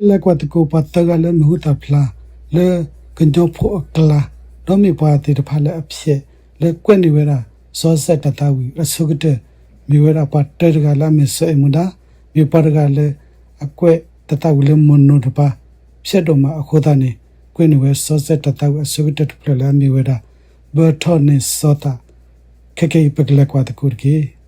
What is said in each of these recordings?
ပကလဲၤကွၢ်သကိးပှၤသၢဂၤလၢမံၤဟူသၣ်ဖျါ လၢကညီဖိအကျါ, ဒီးမ့ၢ်ပှၤသ့ၣ်တဖၣ်လၢအဖျဲးလၢကွဲးန့ၢ်ဝဲဒၣ် စီၤစဲးတၢ်သးဝံၣ်အဆိကတၢၢ်, မ့ၢ်ဝဲဒၣ်ပှၤတၢတဂၤလၢအမ့ၢ်စီၤအဲၣ်မူဒါ, မ့ၢ်ပှၤတဂၤလၢအကွဲးတၢ်သးဝံၣ်လၢမိၢ်နိၣ်တပၤ ဖျဲးဒိၣ်မးအဃိသတးန့ၣ်, ကွဲးန့ၢ်ဝဲစီၤစဲးတၢ်သးဝံၣ်အဆိကတၢၢ်တဖျၢၣ်လၢအမ့ၢ်ဝဲဒၣ် ဘၢၣ်ထီၣ်န့ၢ်စီၤသး, ခဲကနံၣ်အံၤ ပကလဲၤကွၢ်သကိးတက့ၢ်.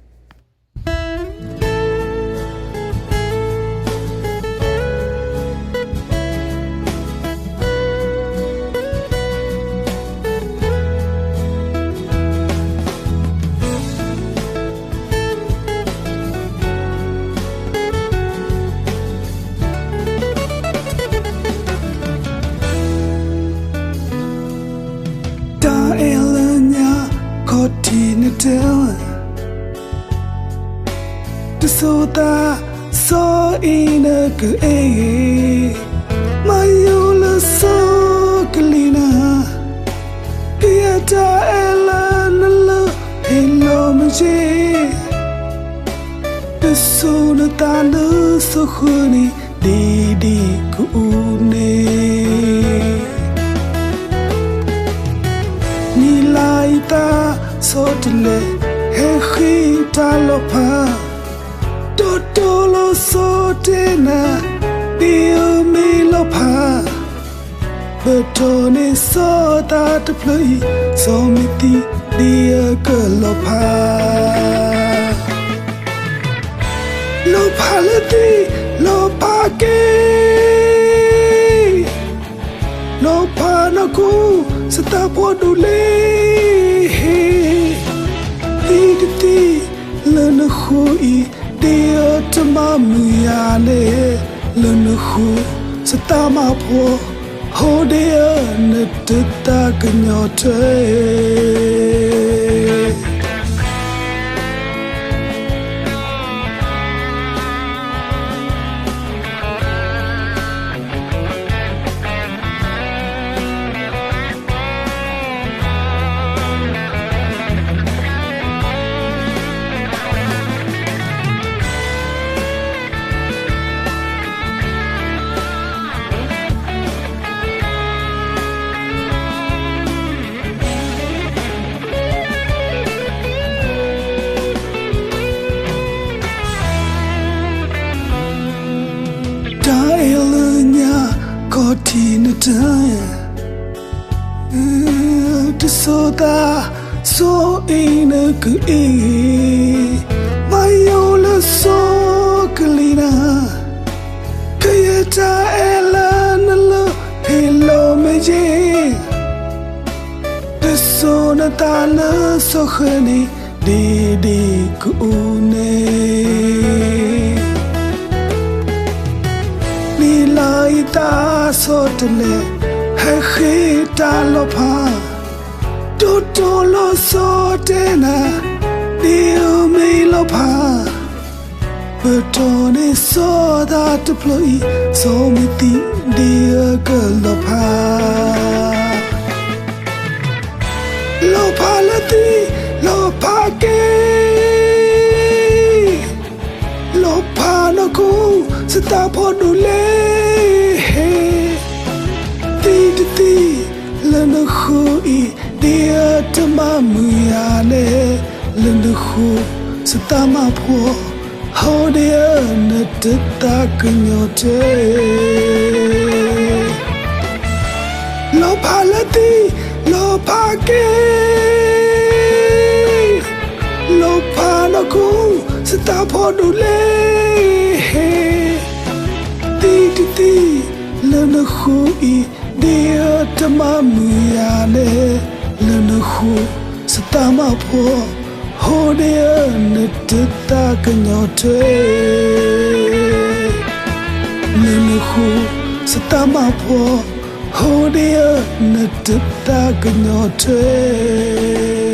တၢ်အဲၣ်လၢညါခီၣ်ထံးနတၢ် တစိၤသး စီၤအ့ၣ်နကအဲၣ်ဂ့ၤ, မၤယိၣ်လၢစီၤကလံၤနၤ, ကယဲၢ်တၢ်အဲၣ်လၢနလၢဟ့ၣ်လီၤမ့ၢ်ယ့ၣ်, တစိၤနသးလၢစီၤဃၢၤန့ၣ် ဒ်ဒံးကအူန့ၣ် နံၤလါအံၤသးစီၤတလဲၤ ဟဲဃ့တၢ်လီၤဖး, တီတီလီၤစီၤတဲနၤ ဒ်အမ့ၢ်လီၤဖး, ဘၢၣ်ထီၣ်န့ၢ်စီၤသးတဖျၢၣ်အံၤ စီၤမ့ၢ်သံဒ်အကလီၤဖး လီၤဖးလၢသံ လီၤဖးက့ၤ, လီၤဖးနီၢ်ခိ စတၢ်ဖှီၣ်ဒိၣ်လ့, သံတသံ လၢနဃိအံၤ ဒ်အတမၤမုာ်ယၤန့ၣ်, လၢနဃိ စတၢ်မၤဖှီၣ် ဟီဒ်အနတသးကညီၤထွဲ တၢ်အဲၣ်လၢညါခီၣ်ထံးနတၢ် တစိၤသး စီၤအ့ၣ်နကအဲၣ်ဂ့ၤ, မၤယိၣ်လၢစီၤကလံၤနၤ, ကယဲၢ်တၢ်အဲၣ်လၢနလၢဟ့ၣ်လီၤမ့ၢ်ယ့ၣ်, တစိၤနသးလၢစီၤဃၢၤန့ၣ် ဒ်ဒံးကအူန့ၣ် နံၤလါအံၤသးစီၤတလဲၤ ဟဲဃ့တၢ်လီၤဖး, တီတီလီၤစီၤတဲနၤ ဒ်အမ့ၢ်လီၤဖး, ဘၢၣ်ထီၣ်န့ၢ်စီၤသးတဖျၢၣ်အံၤ စီၤမ့ၢ်သံဒ်အကလီၤဖး လီၤဖးလၢသံ လီၤဖးက့ၤ, လီၤဖးနီၢ်ခိ စတၢ်ဖှီၣ်ဒိၣ်လ့, သံတသံ လၢနဃိအံၤ ဒ်အတမၤမုာ်ယၤန့ၣ်, လၢနဃိ စတၢ်မၤဖှီၣ် ဟီဒ်အနတသးကညီၤထွဲ လီၤဖးလၢသံ လီၤဖးက့ၤ, လီၤဖးနီၢ်ခိ စတၢ်ဖှီၣ်ဒိၣ်လ့, သံတသံ လၢနဃိအံၤ ဒ်အတမၤမုာ်ယၤန့ၣ်, လၢနဃိ စတၢ်မၤဖှီၣ် ဟီဒ်အနတသးကညီၤထွဲ လၢနဃိ စတၢ်မၤဖှီၣ် ဟီဒ်အနတသးကညီၤထွဲ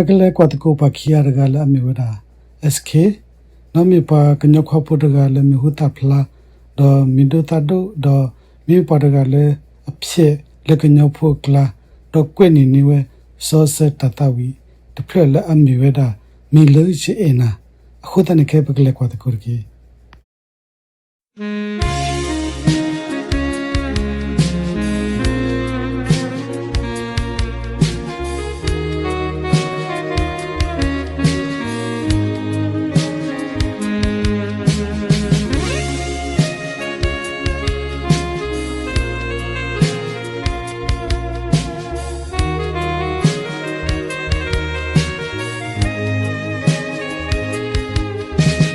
ပကလဲၤကွၢ်သကိးပှၤခံဂၤတဂၤလၢအမ့ၢ်ဝဲဒၣ် S K, ဒီးမ့ၢ်ပှၤကညီခွါဖိတဂၤလၢမံၤဟူသၣ်ဖျါ, ဒီးမံၤဒိၣ်သၣ်ဒိၣ်, ဒီးမ့ၢ်ပှၤတဂၤလၢအဖျဲးလၢကညီဖိအကျါ, ဒီးကွဲးန့ၢ်န့ၢ်ဝဲ စီၤစၢၤတၤသၣ်ဝံၤတဖျၢၣ်လၢအမ့ၢ်ဝဲဒၣ် မံၤလၢယအဲၣ်နၤ, အဃိသတးန့ၣ် ခဲပကလဲၤကွၢ်သကိးတက့ၢ်.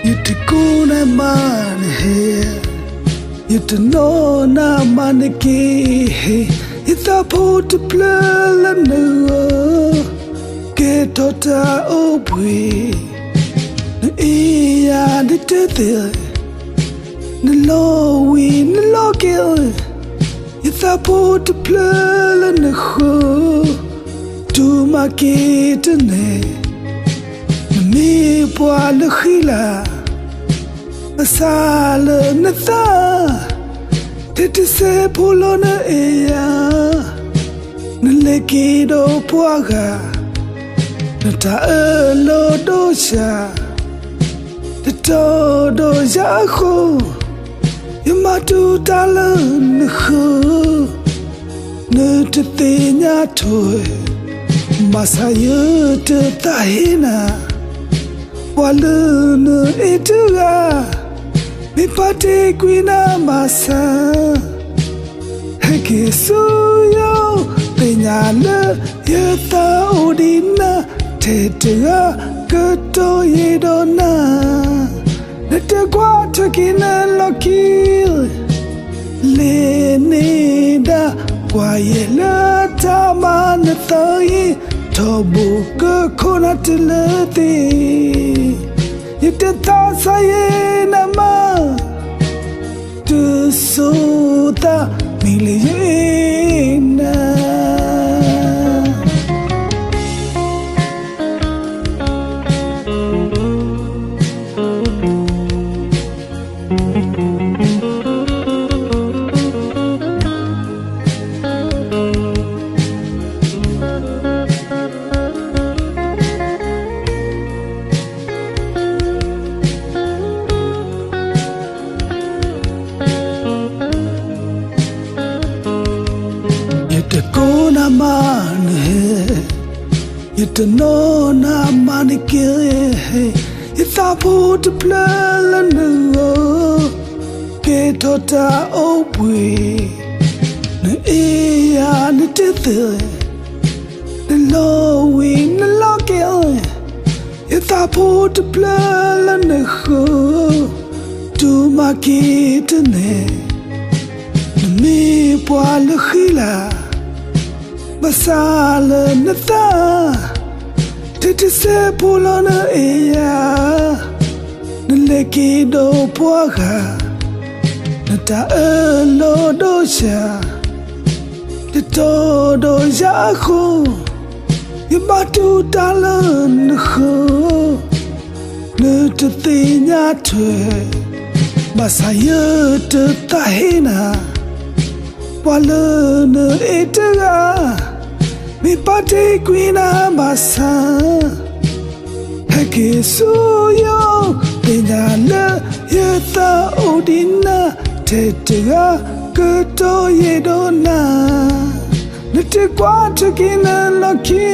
ယတကိးနၤမးနဟဲ, ယတနီၣ်နၤမးနက့ၤ, ယသးဖိတဖျၢၣ်လၢနဂီၢ်, ကဲထီၣ်တၢ်အိၣ်ဘှံး, နအ့ၣ်ယၤနတသ့, နလီၤဝံၤနလီၤက့ၤ, ယသးဖိတဖျၢၣ်လၢနဃၢၤ, တူၢ်မၤက့ၤတန့ၢ်, နမ့ၢ်ပှၤလၢဃံလၤ, ဘၣ်ဆၣ်လၢနသး, ထဲတစဲးဖိလီၤနအ့ၣ်ယၤ, နလဲၤက့ၤဒီးပှၤဂၤ, နတၢ်အၢၣ်လီၤဒီးယၤ, တတီဒီးယၤအဃိ, ယမၤတူၢ်တၢ်လၢနဃၢၤ, နတသ့ၣ်ညါထွဲ, ဘၣ်ဆၣ်ယတသးဟ့နၤ, ပှၤလၢနအဲၣ်တဂၤ, မ့ၢ်ပာ်တ့ၢ်ကွံာ်နၤဘၣ်ဆၣ် ဟဲက့ၤဆူယအိၣ်, သ့ၣ်ညါလၢယသးအိၣ်ဒံးနၤ, ထဲတဂၤကတီၢ်ယံၤဒီးနၤ, နတကွၢ်ထွဲက့ၤနလီၢ်ခံ, လဲၤန့ၢ်ဒၣ်ကွၢ်ယဲၢ်လၢတၢ်မၤနသးအံၤ, ထီဘိကခိၣ်နၢ်တလၢသ့ၣ်, ယတသးဆါယဲၢ်နၤမး, တစိၤသးမံၤလၢယအဲၣ်နၤ. ယတကိးနၤမးနဟဲ, ယတနီၣ်နၤမးနက့ၤ, ယသးဖိတဖျၢၣ်လၢနဂီၢ်, ကဲထီၣ်တၢ်အိၣ်ဘှံး, နအ့ၣ်ယၤနတသ့ၣ်, နလီၤဝံၤနလီၤက့ၤ, ယသးဖိတဖျၢၣ်လၢနဃၢၤ, တူၢ်မၤက့ၤတန့ၢ်, နမ့ၢ်ပှၤလၢဃံလၤ, ဘၣ်ဆၣ်လၢနသး, ထဲတစဲးဖိလီၤနအ့ၣ်ယၤ, နလဲၤက့ၤဒီးပှၤဂၤ, နတၢ်အၢၣ်လီၤဒီးယၤ, တတီဒီးယၤအဃိ, ယမၤတူၢ်တၢ်လၢနဃၢၤ, နတသ့ၣ်ညါထွဲ, ဘၣ်ဆၣ်ယတသးဟ့နၤ, ပှၤလၢနအဲၣ်တဂၤ, မ့ၢ်ပာ်တ့ၢ်ကွံာ်နၤဘၣ်ဆၣ်, ဟဲက့ၤဆူယအိၣ်, သ့ၣ်ညါလၢယသးအိၣ်ဒံးနၤ, ထဲတဂၤကတီၢ်ယံၤဒီးနၤ, နတကွၢ်ထွဲက့ၤနလီၢ်ခံ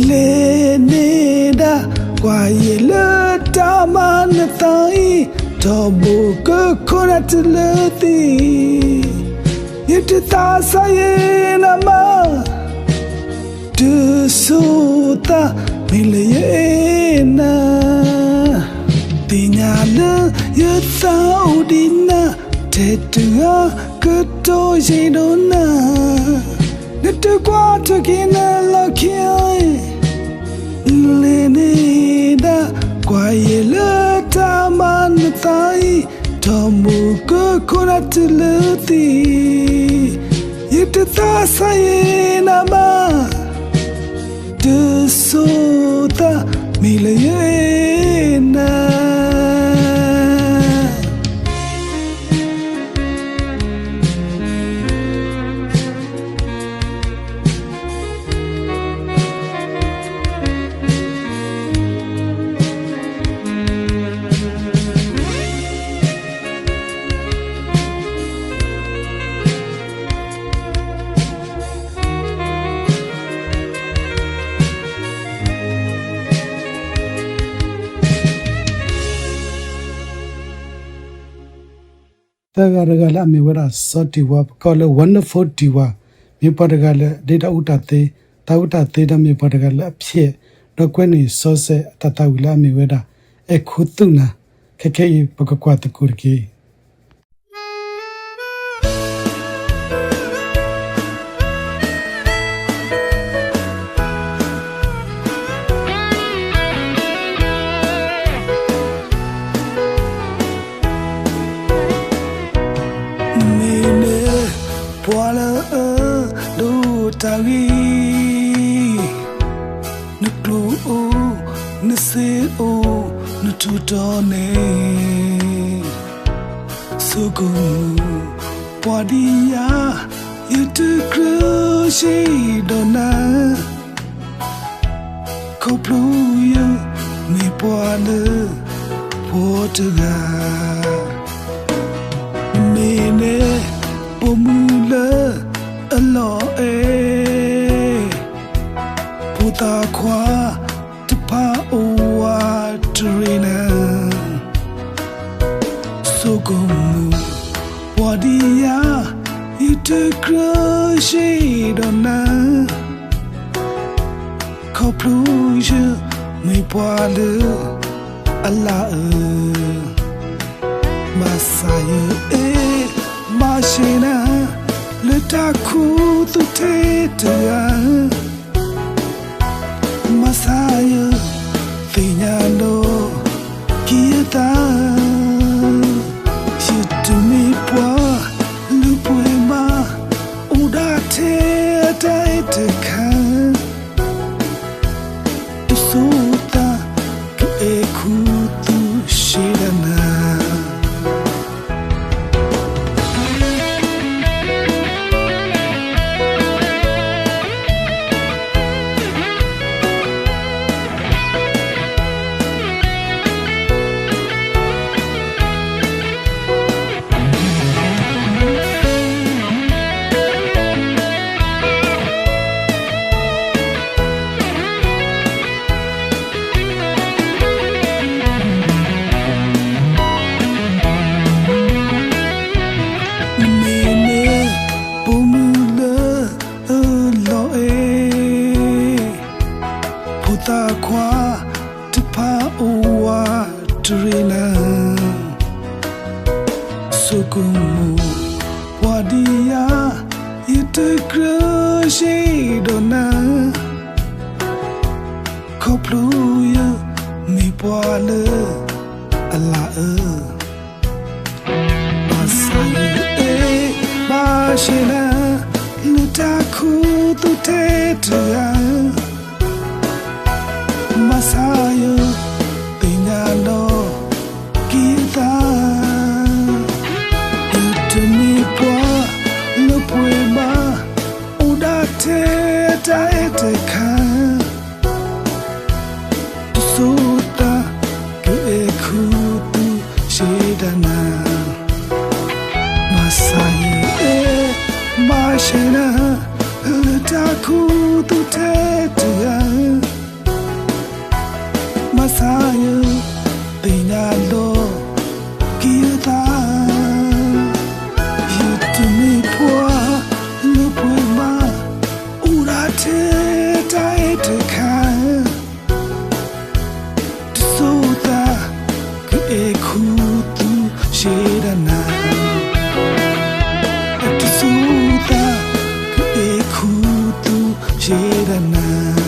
လဲၤန့ၢ်ဒၣ်ကွၢ်ယဲၢ်လၢတၢ်မၤနသးအံၤ, ထီဘိကခိၣ်နၢ်တလၢသ့ၣ်, ယတသးဆါယဲၢ်နၤမး, တစိၤသးမံၤလၢယအဲၣ်နၤ, သ့ၣ်ညါလၢယသးအိၣ်ဒံးနၤ, ထဲတဂၤကတီၢ်ယံၤဒီးနၤ, နတကွၢ်ထွဲက့ၤနလီၢ်ခံ လဲၤန့ၢ်ဒၣ်ကွၢ်ယဲၢ်လၢတၢ်မၤနသးအံၤ, ထီဘိကခိၣ်နၢ်တလၢသ့ၣ်, ယတသးဆါယဲၢ်နၤမး, တစိၤသးမ့ၢ်လၢယအဲၣ်နၤ. သၢဂၤတဂၤလၢအမ့ၢ်ဝဲဒၣ် စီၤတံၢ်ဝါ ပကိးလၢ Wonderful တံၢ်ဝါ, မ့ၢ်ပှၤတဂၤလၢ ဒ့တၢ်အူတၢ်သ့, တၢ်အူတၢ်သ့ဒီးမ့ၢ်ပှၤတဂၤလၢအဖျဲး, ဒီးကွဲန့ၢ်စီၤစဲးအတၢ်သးဝံၣ်လၢအမ့ၢ်ဝဲဒၣ် အဲၣ်ခူသူၣ်နၤ, ခဲခဲအံၤ ပကကွၢ်သကိးတက့ၢ်. မ့ၢ်နပှၤလၢအဒိးတၢ်ဂ့ၤ, နကျိၣ်အိၣ်, နစ့အိၣ်နထူးတီၤန့ၣ်, ဆိကမိၣ်ပှၤဒ်ယၤ, ယတကြၢးဆှၢဒီးနၤ, ခီဖျိယမ့ၢ်ပှၤလၢဖိတဂၤ, မ့ၢ်နပိာ်မုၣ်လၢအလီၤအဲၣ်, ဖိသၣ်ခွါတဖၣ်အိၣ်ဝးတရံးနၤ, ဆိကမိၣ်ပှၤဒ်ယၤ, ယတကြၢးဆှၢဒီးနၤ, ခီဖျိယမ့ၢ်ပှၤလၢအလၤအၢ, ဘၣ်ဆၣ်ယအဲၣ်ဘၣ်ဆ့ၣ်နၤ, လၢတၢ်ခူသူၣ်ထဲတဂၤ, ဘၣ်ဆၣ်ယသ့ၣ်ညါဒီးကယဲၢ်သး, ယတမ့ၢ်ပှၤလၢပှဲၤဘၣ်, အိၣ်ဒၣ်ထဲအတၢ်အဲၣ်တခါ, တစိၤသးကအဲၣ်ခူသူၣ်ဆှၢဒၣ်နၤ. မ့ၢ်နပိာ်မုၣ်လၢအလီၤအဲၣ်, ဖိသၣ်ခွါတဖၣ်အိၣ်ဝးတရံးနၤ, ဆိကမိၣ်ပှၤဒ်ယၤ, ယတကြၢးဆှၢဒီးနၤ, ခီဖျိယမ့ၢ်ပှၤလၢအလၤအၢ, ဘၣ်ဆၣ်ယအဲၣ်ဘၣ်ဆ့ၣ်နၤ, လၢတၢ်ခူသူၣ်ထဲတဂၤ, ဘၣ်ဆၣ်ယသ့ၣ်ညါဒီးကယဲၢ်သး, ယတမ့ၢ်ပှၤလၢပှဲၤဘၣ်, အိၣ်ဒၣ်ထဲတၢ်အဲၣ်တခါ, တစိၤသးကအဲၣ်ခူသူၣ်ဆှၢဒၣ်နၤ, ဘၣ်ဆၣ်ယအဲၣ်ဘၣ်ဆ့ၣ်နၤ, လၢတၢ်ခူသူၣ်ထဲတဂၤ, ဘၣ်ဆၣ်ယသ့ၣ်ညါဒီးကယဲၢ်သး, ယတမ့ၢ်ပှၤလၢပှဲၤဘၣ်, အိၣ်ဒၣ်ထဲတၢ်အဲၣ်တခါ, တစိၤသးကအဲၣ်ခူသူၣ်ဆှၢဒၣ်နၤ, တစိၤသးကအဲၣ်ခူသူၣ်ဆှၢဒၣ်နၤ.